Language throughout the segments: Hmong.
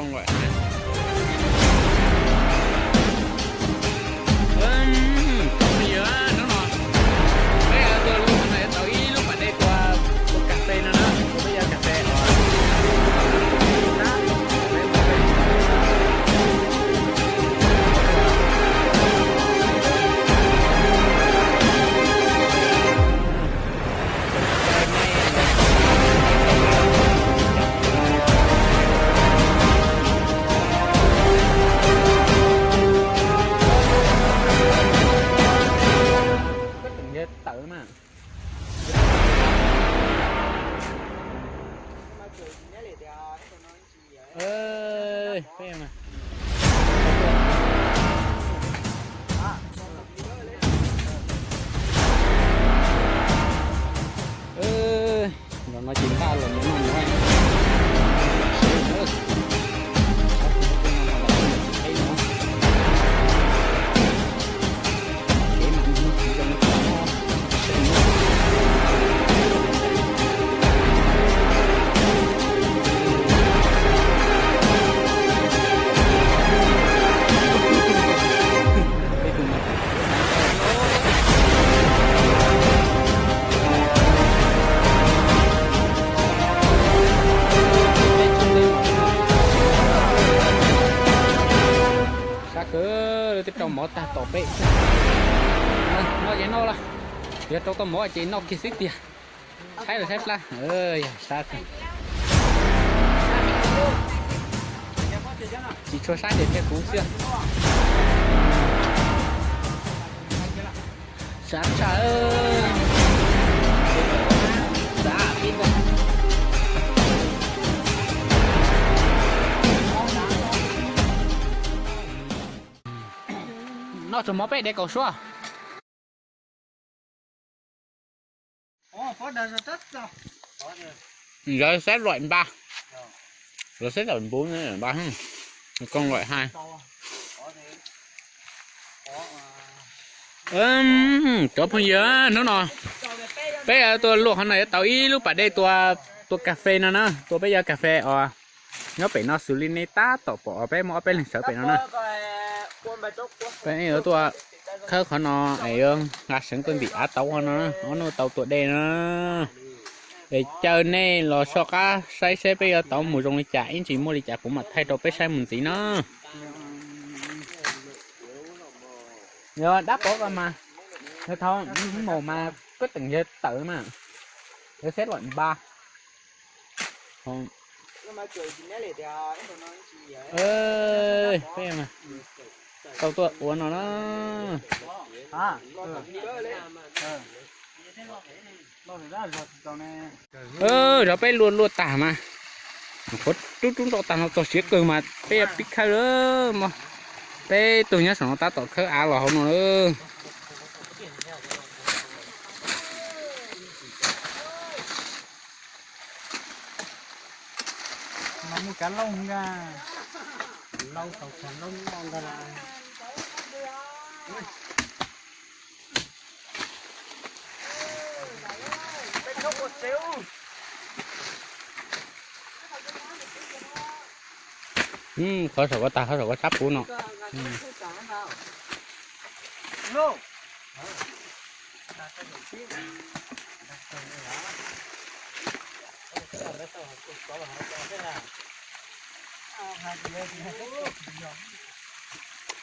Hnub no peb tuaj lub no yuav tau ib lub pas dej tua, tua kas fes no na, tua peb yawg kas fes os. Tawm mas. Los no ces npaj los mus noj mov. Sab kawg, twb rau mov tag tom peb. Noj ces noj lawm, yog rau tau mov ces noj kiag xwb tiag. Saib los saib plab, yog sab. Tsis tshua saib ces thiaj kuv xwb. Sab tshaj. Noj tsuas mov peb dev kaum suab. Lawv xab lawm npa, lawv xab lawm npub npa, koob lawm hais. Cov phooj ywg, hnub no peb tuaj luaj qhov no yuav tau ib lub pas dej tua, tua kas fes no na, tua peb yawg kas fes os. Nyob pem no xws li nej tab tom pom peb muaj ob peb leeg sawv pem no na. Peb yuav tuaj khawb qhov no es yuav nqa seev tuaj ntim av tau qhov no, ob hnub tau tua dej no. Es caw nej los soj qab saib seb peb yuav tau mus zoo li cas, ib ntsis muaj li cas kuv mam thaij rau peb saib mus ntxiv na. Yog dab pov ko mas, yog thaum maum mas koj teem yawg tawm mas, yawg xeb lom npa. Tau tuaj ua no na. Zov peb luaj luaj tag mas, qhuav rub rub nroj tag no txog siav kawg mas peb pib khawb lawm mog. Peb tug nyob saum no tab tom khawb av los hauv no lawm. Mas muaj kav lauj ntag. Lauj tau kav lauj noj ntag las. Qhov saum ko tag, qhov saum ko sab puv no.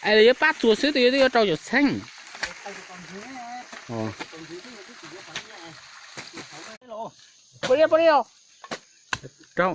Es yuav pab txuas xwb, twb yuav rau cov txheej. Rau.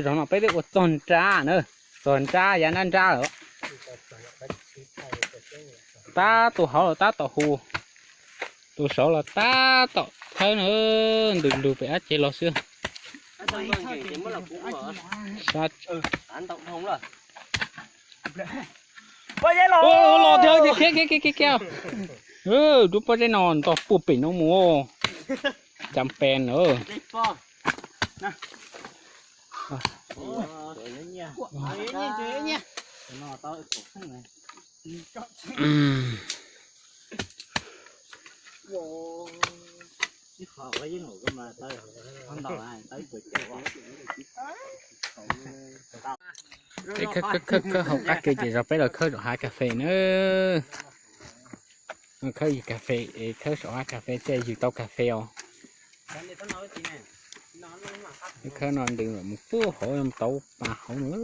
Zog no peb twb ua txog nrab na, txog nrab yav nrab nrab lawm. Tab tus hauv los tab tom hu, tus saud los tab tom thawb na, ntws lug pem ab tsev los xwb. Los thiab, khiav khiav khiav khiav. Rub pob zeb no ntog puag pem no. Cas pes na. Khawb khawb khawb hauv qab ke ces zov peb los khawb saum hav kas fes na. Khawb yug kas fes, khawb saum hav kas fes thiaj yug tau kas fes os. Khawb no ntws mus puag hauv tauv pas hauv no.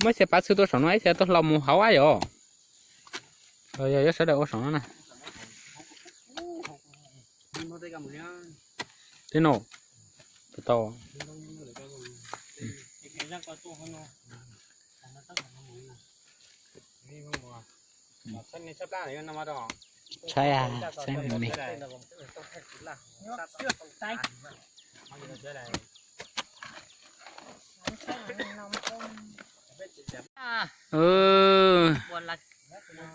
Muab ib txhia pav txhwb tuaj saum no, ib txhia tuaj hlau mus hauv ab yom. Yog yuav sawv daws ua saum no na. Tib no, tau. Tshai, tshai me me.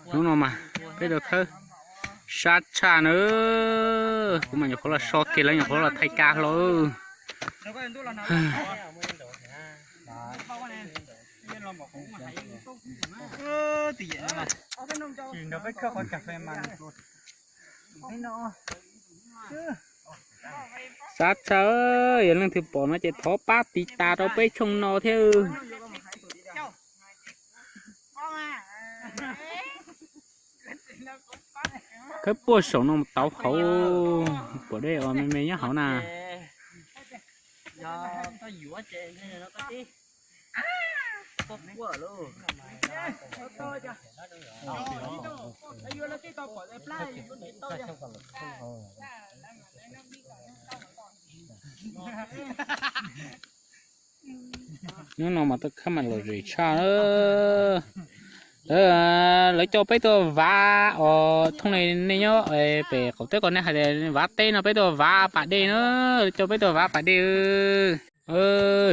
Hnub no mas peb rau khawb sab tshaj na. Kuv mas nyuam qhuav los so kiag lawv nyuam qhuav los thaij kav hlo. Sab tshaj, yog leej twg pom no ces thov pab tiv tas rau peb tshooj no thiab. Khawb puag saum no tauv hauv, pom dej os me me nyob hauv na. Hnub no mas tuaj khawb mas lom zem tshaj. Lawv coj peb tuaj vav os, thooj li nej nyob pem qaum teb ko nej hais tias vav teb no, peb tuaj vav pas dej na, coj peb tuaj vav pas dej.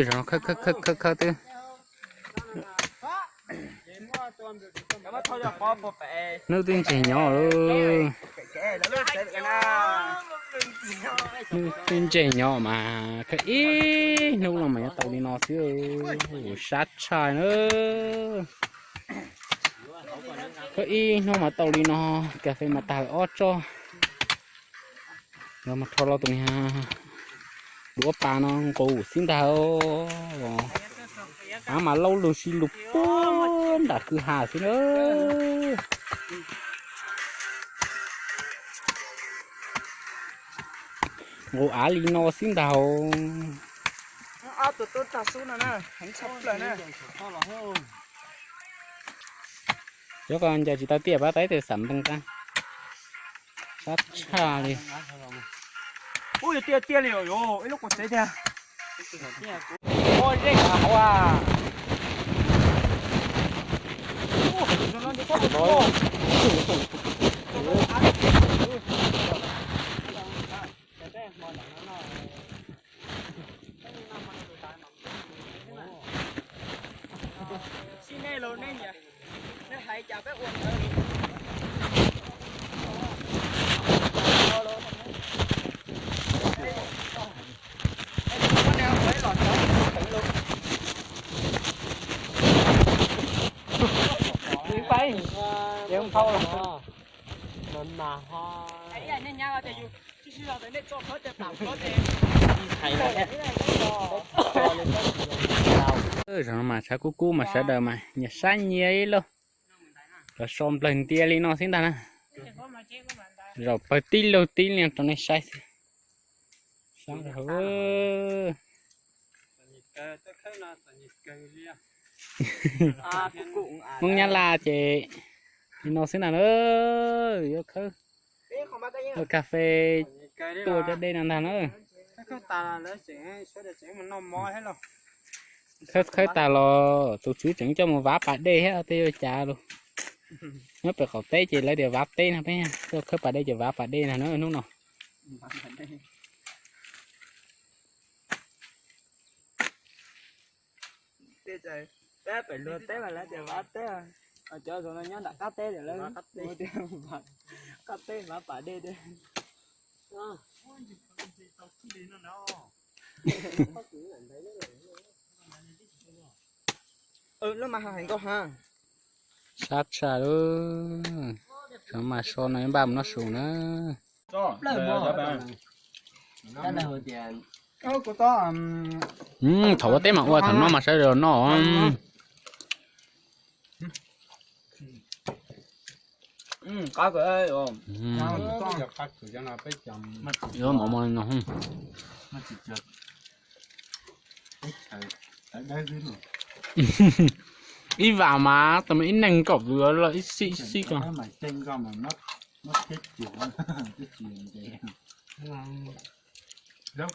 Zaum no khawb khawb khawb khawb twb, hnub twb ntseg nyob, hnub twb ntseg nyob mas khawb ib hnub no mas nyob tau li no xwb, sab tshaj na. Khawb ib hnub mas tau li no, kas fes mas tag ob tsob. Los mas rho los tus niag duav pas no nqus xwb ntag. Av mas laub lug si lug puag nram kwj ha xwb na. Nqus av li no xwb ntag. Cov ko ncaws tsis tau tiaj pab tais tes xam npees tag. Sab tshaj li. Zaum no mas tshav kub kub mas sawv daws mas nyias saib nyias ib lub, los so nplawg ntias li no xwb ntag na. Zaum pawg tib lug tib li rau nej saib xwb. Hmoob Nyab Laj ces li no xwb ntag na, yuav khawb ua kas fes tuaj cov dej no ntag na. Khawb khawb tas los tus tswv tseem coj mus vav pas dej thiab tej yuav cas los. Nyob pem qaum teb ces lawv tias vav teb no, peb tuaj khawb pas dej ces vav pas dej ntag na hnub no. Peb pem luag teb mas lawv tias vav teb. Cov no nyob nram qab teb lawm, qab teb hnav pas dej tiag. Lub mas heev nkauj ha. Sab tshaj lub. Xyov mas so no npaj mus noj su na. Thaum ua teb mas ua, thaum no mas saib los noj. Yuav mov mov li no. Ib vam mas tau ib neeg nkaum tus los ib xib ib xib ko. Thiab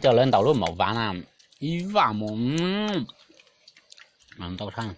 cov lawv ntaus lub mov vav na, ib vam mus ntau thaj.